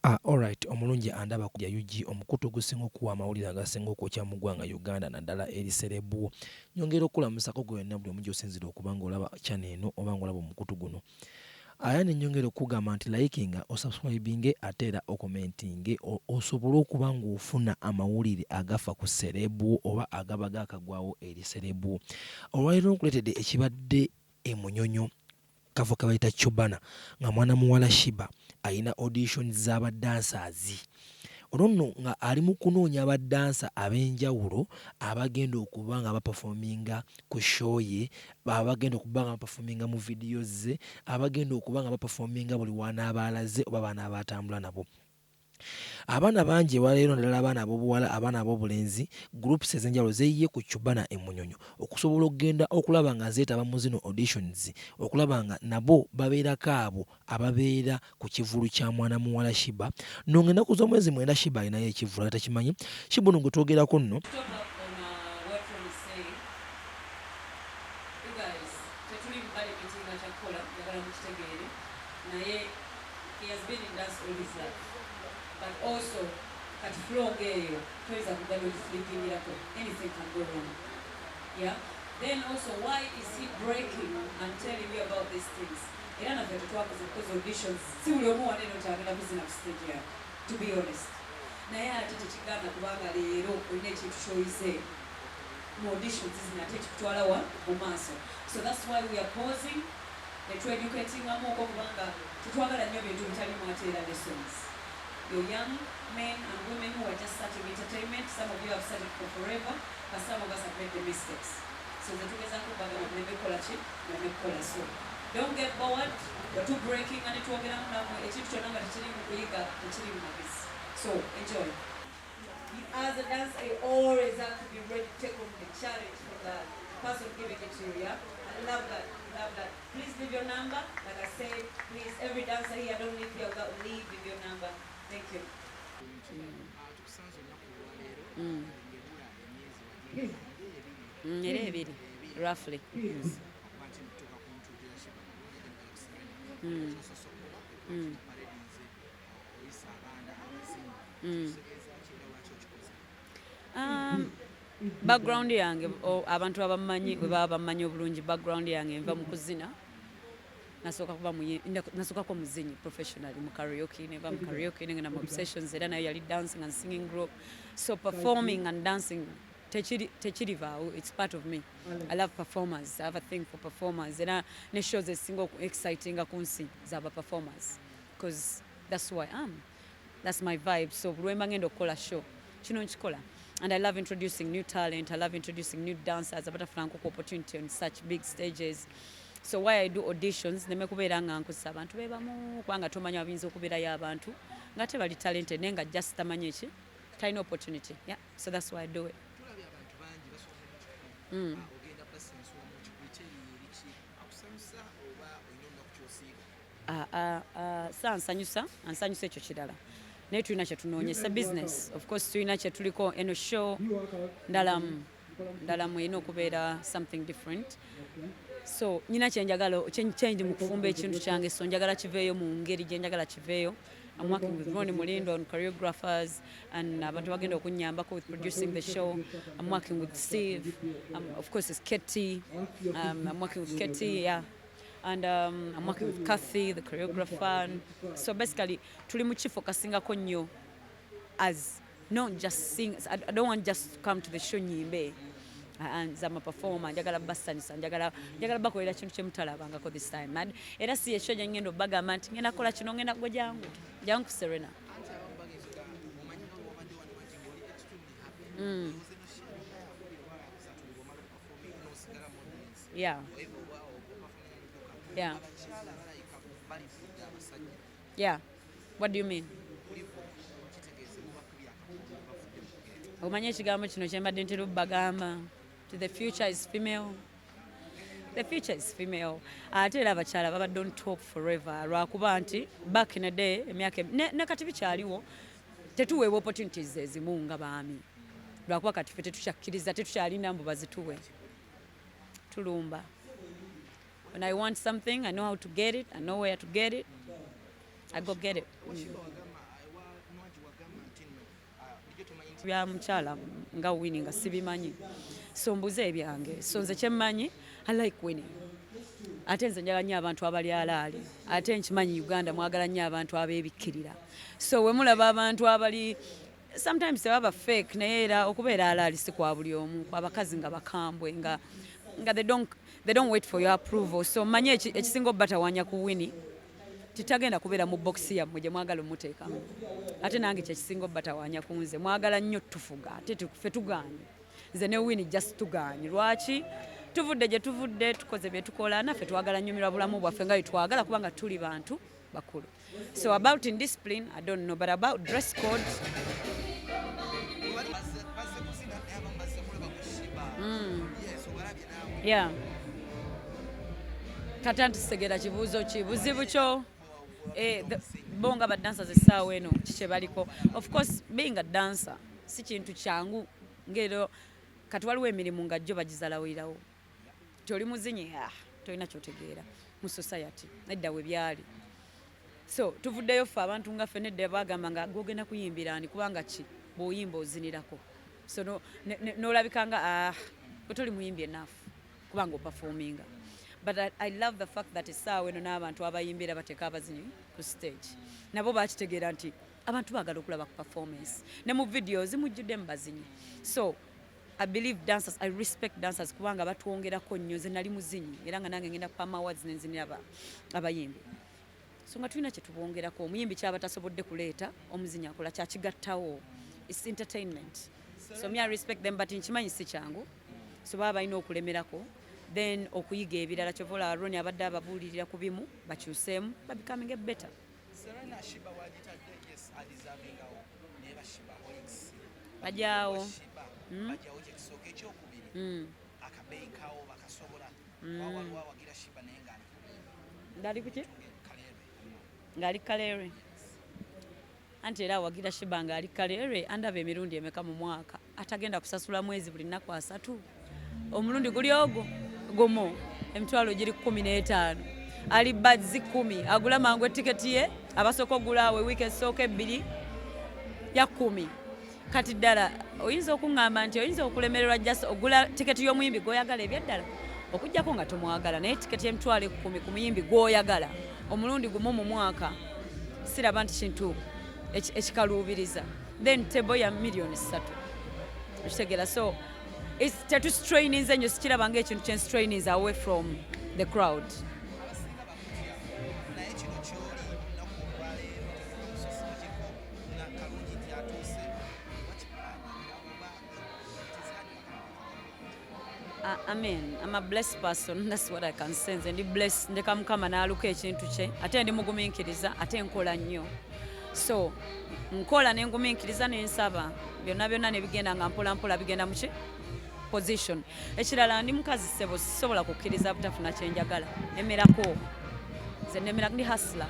Alright omulungi andaba ku UG, omukutu ogusinga okuwa amawulire agasinga okwokya mu ggwanga Uganda, naddala eri celeb wo. Nyongera okukulamusako gwe wenna buli omu gy'osinziira okuba ng'olaba channel eno oba ng'olaba omukutu guno. Aya ne nyongera okukugamba nti likinga, osubscribinge ate era okomentinge osobole okuba ng'ofuna amawulire agafa ku celeb wo oba agaba gaakagwawo eri celeb wo. Olwaleero nkuleetedde ekibadde e Munyonyo, kafo kebayita Cubana, nga mwana muwala Sheebah alina auditions z'aba dancers. Olwo nno nga ali mu kunoonya ba dancer ab'enjawulo abagenda okuba nga baperforminga ku show ye, abagenda okuba nga baperforminga mu videos ze, abagenda okuba nga baperforminga buli w'anaaba alaze oba b'anaaba atambula nabo. Abaana bangi olwaleero naddala abaana ab'obuwala, abaana ab'obulenzi, groups ez'enjawulo zeeyiye ku Cubana e Munyonyo okusobola okugenda okulaba nga zeetaba mu zino auditions okulaba nga nabo babeerako abo ababeera ku kivvulu kya mwana muwala Sheebah. Nno ng'ennaku z'omwezi 9 Sheebah alinayo ekivvulu abatakimanyi Sheebah ono gwe twogerako nno. To top up on what Ron is saying, you guys tetuli mu balimitinga kyakukola, njagala mukitegeere, naye he has been in dance all his life, but also kati flow ng'eyo toyinza kujja n'ogiflippingirako, anything can go wrong, yeah. Then also, why is he breaking and telling you about these things? Era naffe tetwakoze because auditions si buli omu wano eno nti agenda kuzina ku stage yawe, to be honest. Naye ate tekigaana kubanga leero olina ekintu ky'oyize mu auditions zino ate ekikutwala wa mu maaso. So that's why we are pausing ne tweducatingamuko, kubanga tetwagala nnyo bintu bitalimu ate era lessons. You're young men and women who are just starting entertainment. Some of you have started for forever, but some of us have made the mistakes, so ze tugezaako bagamba muleme kukola ki, muleme kukola. So don't get bored. Wetu breaking ne twogeramu nammwe ekintu kyonna nga tekiri mu kuyiga, tekiri mu magezi. So enjoy. As a dancer, you always have to be ready to take on the challenge from the person giving it to you, yeah? I love that, love that. Please leave your number. Like I said, please, every dancer here, don't leave here without leaving your number. Thank you. Tukusanze olunaku olwaleero ng'ebula emyezi wagenda ebiri. Era 2 roughly. Okuba nti tutuuka ku ntuujo ya Sheebah kyosoose okukola ekuba paradinze oyisa abaana abazinyi. Kitegeeza ki era lwaki okikoze? Background yange, abantu abamanyi bwe baba bamanyi obulungi background yange, nva mu kuzina. Nasooka kuba nasooka kuba muzinyi professionally mu karaoke, neva mu karaoke nengenda mu Obsessions, era nayo yali dancing and singing group. So performing and dancing tekirivaawo, it's part of me. I love performers, I have a thing for performers. Era ne shows ezisinga oku excitinga ku nsi zaba performers, because that's who I am, that's my vibe. So buli lwemba ngenda okukola show, kino nkikola. And I love introducing new talent, I love introducing new dancers abatafunangako ku opportunity on such big stages. So why I do auditions, neme kubeera nga nkozesa abantu bebamu, kubanga tomanya babiyinza okubeerayo abantu nga tebali talented naye nga just tamanyi eki talina opportunity, yeah. So that's why I do it. Tulabye abantu bangi basobola mu 1,000. Ogenda basansula mu 1,000, kyeri eriki akusanyusa oba olina olunaku kyosiiga? Ah, ah, ah, sansanyusa, ansanyusa ekyo kirala, naye tulina kyetunoonyesa business. Of course tulina kyetuliko. Eno show ndalamu ndalamu, erina okubeera something different. So nyina kyenjagala, kyendi mu kufumba ekintu kyange, so njagala kiveeyo mu ngeri gye njagala kiveeyo. I'm working with Ronnie Mulindo on choreographers and abantu bagenda okunyambako with producing the show. I'm working with Steve. Of course, it's Ketty. I'm working with Ketty, yeah. And I'm working with Kathy, the choreographer. And so basically, tuli mu kifo kasingako nnyo as not just sing. I don't want just to come to the show nyimbe. Nze am a performer, njagala basanyusa, njagala bakolera kintu kye mutalabangako this time. And era si ekyo gye ngenda obagamba nti ngenda kukola kino, ngenda gwe jangu jangu ku Serena. Anti abamu bagenza omanyi nga wabadde wano wangi ng'oli extremely happy. Olowooza eno show eringa yakubiri oba yakusatu ng'omala okuperforminga n'osigala mu audience oba oba operforminga n'odduka. Abakyala balabika balivudde abasajja. Yeah, what do you mean? Kulivuga kitegeeze mubakubye akakondo, bavudde mu kugenda. Omanyi ekigambo kino kyembadde ntera obbagamba ti the future is female, the future is female. Ate era abakyala babadde on top forever, lwakuba nti back in the day, emyaka ne kati bikyaliwo, tetuweebwa opportunities ezimu nga baami, lwakuba kati ffe tetukyakkiriza, tetukyalina mbu bazituwe. Tulumba. When I want something, I know how to get it, I know where to get it, I go get it. Sheebah wagamba ewa Bya mukyala nga Winnie nga sibimanyi, so mbuze ebyange. So nze kyemmanyi, I like Winnie, ate nze njagala nnyo abantu abali alaali, ate nkimanyi Uganda mwagala nnyo abantu abeebikkirira. So we mulaba abantu abali sometimes tebaba fake, naye era okubeera alaali si kwa buli omu, abakazi nga bakambwe nga they don't wait for your approval. So manye ekisinga obbatawaanya ku Winnie, titagenda kubeera mu bokisi yammwe gye mwagala omuteekamu. Ate nange kyekisinga obbatawaanya ku nze, mwagala nnyo tufuga, ate ffe tugaanye. Nze ne Winnie just tugaanye. Lwaki? Tuvudde gye tuvudde, tukoze bye tukola, naffe twagala nyumirwa bulamu bwaffe nga bwe twagala, kubanga tuli bantu bakulu. So about indiscipline, I don't know, but about dress code. Bazze kuzina, naye abamu bazze kulaba ku Sheebah. Yes, obalabye naawe. Yeah, kati anti segera kibuuzo ki buzibu kyo. Bo nga badancers essaawa eno kikye baliko. Of course, being a dancer si kintu kyangu, ngero kati waliwo emirimu nga jjo bagizalawirawo ti oli muzinyi, ah, tolina kyotegeera mu society. Nedda, we byali. So tuvuddeyo ffe abantu nga ffe, nedda bagamba nga gwogenda kuyimbira ani, kubanga ki bw'oyimba ozinirako. So n'olabika nga ah, gwe toli muyimbi enough kubanga operforminga. But I love the fact that essaawa eno n'abantu abayimbira bateeka abazinyi ku stage. Nabo bakitegeera nti abantu baagala okulaba ku performance, ne mu videos mujjudde mu bazinyi. So I believe dancers, I respect dancers, kubanga batwongerako nnyo. Nze nali muzinyi, era nga nange ngenda Pama Awards nenzinira abayimbi. So nga tulina kyetubongerako. Omuyimbi kyaba tasobodde kuleeta, omuzinyi akola kyakigattawo. It's entertainment. So me, I respect them, but nkimanyi si kyangu. So baba balina okulemerako, then okuyiga ebirala. Kyova olaba Roni abadde ababuulirira ku bimu bakyuseemu, babecoming a better. Serena, Sheebah wagitadde, yes, adeservingawo, naye ba Sheebaholics Bajaawo. Sheebah bajjawo. Kyekisooka. Ekyokubiri, akabeeyi kawo bakasobola? Waliwo awagira Sheebah naye nga Ngali kuki? Kaleerwe. Ng'ali Kaleerwe. Anti era awagira Sheebah ng'ali Kaleerwe, andaba emirundi emeka mu mwaka? Atagenda kusasula mwezi buli nnaku 30, omulundi guli ogwo gumu, emitwalo giri 15, ali bazzi 10. Agula mangu etiketi ye, abasooka ogula awo ewiiki esooka ebbiri ya 10. Kati ddala oyinza okuŋŋamba nti oyinza okulemererwa just ogula tiketi y'omuyimbi gw'oyagala ebyaddala, okugjako nga tomwagala? Naye tiketi y'emitwalo 10 ku muyimbi gw'oyagala omulundi gumu mu mwaka, siraba nti kintu ekikaluubiriza. Then table ya miliyoni 3, okitegeera? So tetustraininze nnyo, sikiraba ngaekintu kyenstraininze away from the crowd. Abasinga bakutya, naye kino kyoli olunaku olwaleero tetukamusosi mu kifo nga kalungi nti atuuse wakiplanira oba? I mean, I'm a blessed person. That's what I can say. Nze ndi blessed. Ndeka Mukama n'aluka ekintu kye. Ate ndi mugumiikiriza, ate nkola nnyo. So, nkola ne ngumiikiriza ne nsaba. Byonna byonna ne bigenda nga mpola mpola bigenda mu ki? Position. Ekirala, ndi mukazi ssebo, sisobola kukkiriza butafuna kye njagala. Nemerako. Nze nemera, ndi hustler.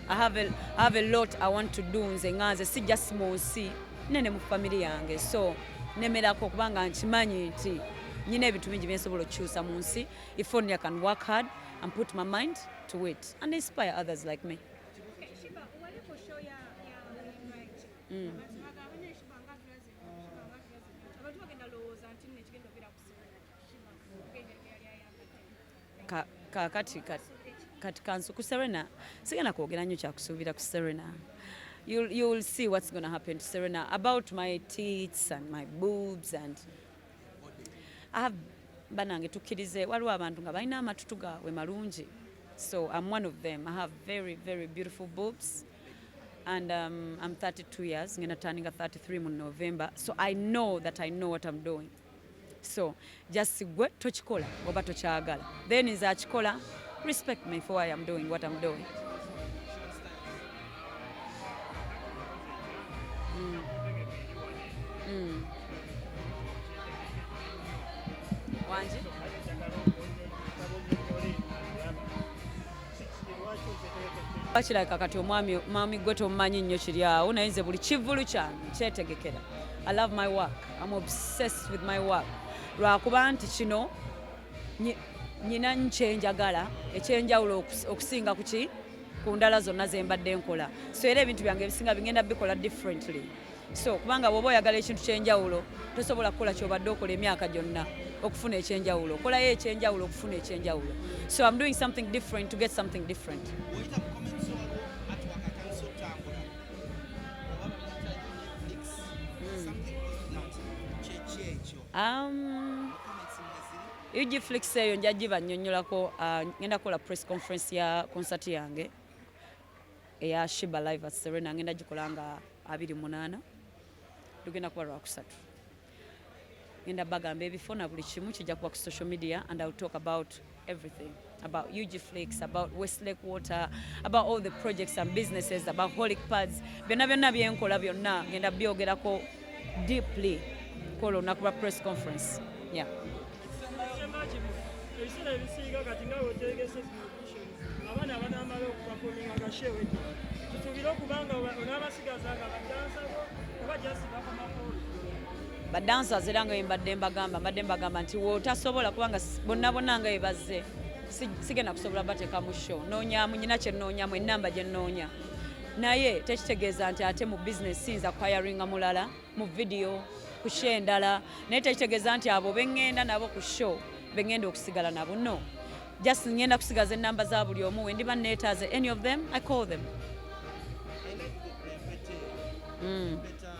I have a lot I want to do. Nze nga nze si just mu nsi nene, mu family yange. So nemerako kubanga nkimanyi nti nyina ebintu bingi byensobola okukyusa mu nsi if only I can work hard and put my mind to it and inspire others like me. Sheebah, wali ku show ya Winnie Bright. Abantu bagamba nnyo Sheebah nga atulaze nnyo, Sheebah nga atulaze nnyo. Abantu bagenda lowooza nti nno ekigenda obeera ku Serena, Sheebah ng'engeri yali ayambadde. Kati kansu ku Serena sigenda kwogera nnyo kyakusuubira ku Serena. You'll see what's going to happen to Serena about my tits and my boobs and I have. Banange, tukkirize, waliwo abantu nga balina amatutu gaabwe malungi. So I'm one of them. I have very, very beautiful boobs and I'm 32 years, ngenda turning 33 mu November. So I know that I know what I'm doing. So just gwe tokikola oba tokyagala, then nze akikola, respect me for why I'm doing what I'm doing. Wangi? Kirabika kati omwami mwami gwe tomumanyi nnyo kiri awo, naye nze buli kivulu kyange kyetegekera. I love my work. I'm obsessed with my work, lwakuba nti kino nyina nkyenjagala ekyenjawulo okusinga ku ki. Ku ndala zonna ze mbadde nkola. So era ebintu byange ebisinga bigenda bikola differently. So kubanga bw'oba oyagala ekintu kyenjawulo, tosobola kukola kyobadde okola emyaka gyonna okufuna ekyenjawulo. Okolayo ekyenjawulo okufuna ekyenjawulo. So I'm doing something different to get something different. Oyita mu comments, waliwo artwork atandise okutambula, oba bamuyita Netflix, something close to that. Kyeki ekyo? Mu comments mweziri. UG Flix eyo nja gibannyonnyolako. Ngenda kukola press conference ya concert yange eya Sheebah Live at Serena. Ngenda gikola nga 28, lugenda kuba lwakusatu. Ngenda bagamba ebifo na buli kimu kijja kuba ku social media, and I will talk about everything about UG Flix, about Westlake Water, about all the projects and businesses, about Holic Pads, byonna byonna byenkola byonna ngenda byogerako deeply kola olunaku lwa press conference, yeah. Ekisemba kimu, ebiseera ebisinga kati nga wetegese zino auditions, abaana abanamala okuperforminga ga show edda, tusuubire okuba nga onaabasigaza nga badansa bo oba just bakomako? Badancers, era nga bwe mbadde mbagamba nti wotasobola, kubanga bonna bonna nga bwe bazze sigenda kusobola bateeka mu show. Noonyamu nyina kye nnoonyamu, ennamba gye nnoonya, naye tekitegeeza nti ate mu business siyinza kuhiringa mulala mu video ku show endala, naye tekitegeeza nti abo beŋŋenda nabo ku show beŋŋenda okusigala nabo. No, just ŋŋenda kusigaza ennamba za buli omu. We ndiba neetaaze any of them, I call them. I like the empeta. Empeta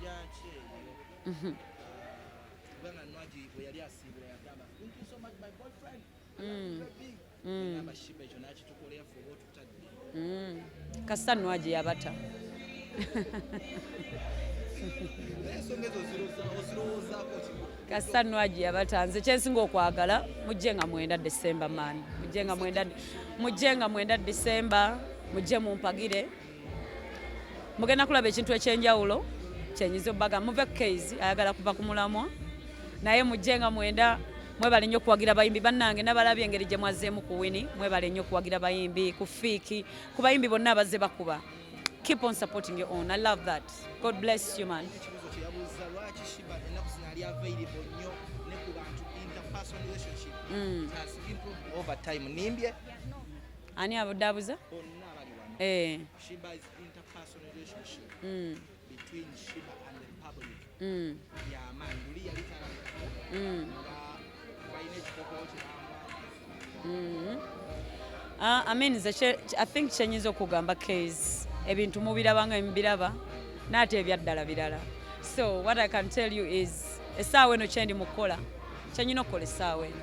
yaki eyo? Kubanga Nwagi bwe yali asiibula yagamba, "Thank you so much, my boyfriend." Yagamba Sheebah ekyo n'akitukolera ffe oba otutadde. Kasita Nwagi yabata. Naye ensonga ezo ozirowoozaako ki? Kasita Nwagi yabata. Nze kyensinga okwagala, mujje nga 9 December, man, mujje nga 9, mujje nga 9 December, mujje mumpagire. Mugenda kulaba ekintu ekyenjawulo kyenyiza obbaga. Muve case ayagala kuva ku mulamwa, naye mujje nga 9. Mwebale nnyo okuwagira bayimbi bannange. Nabalabye engeri gye mwazzeemu ku Winnie. Mwebale nnyo okuwagira bayimbi, ku Fiiki, ku bayimbi bonna abazze bakuba. Keep on supporting your own. I love that. God bless you, man. Ekibuuzo kye yabuuza, lwaki Sheebah ennaku zino ali available nnyo ne ku bantu? Interpersonal relationship, it has improved over time. Nimbye? Ani abudde abuza? Bonna abali wano. Eh. Sheebah's interpersonal relationship between Sheebah and the public yamaanyi. Luli yali talabikako nga balina ekikokowo kye bamwambaza. Ah, I mean, nze I think kyenyinza okugamba, case ebintu mubiraba nga mubiraba, naate ebyaddala birala. So what I can tell you is essaawa eno kyendi mu kukola, kyenyina okukola essaawa eno,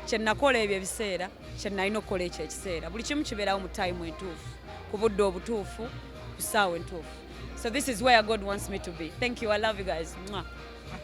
kyenakola ebyo ebiseera, kyenalina okukola ekyo ekiseera. Buli kimu kibeerawo mu time entuufu, ku budde obutuufu, ku ssaawa entuufu. So this is where God wants me to be. Thank you. I love you guys. Mwah.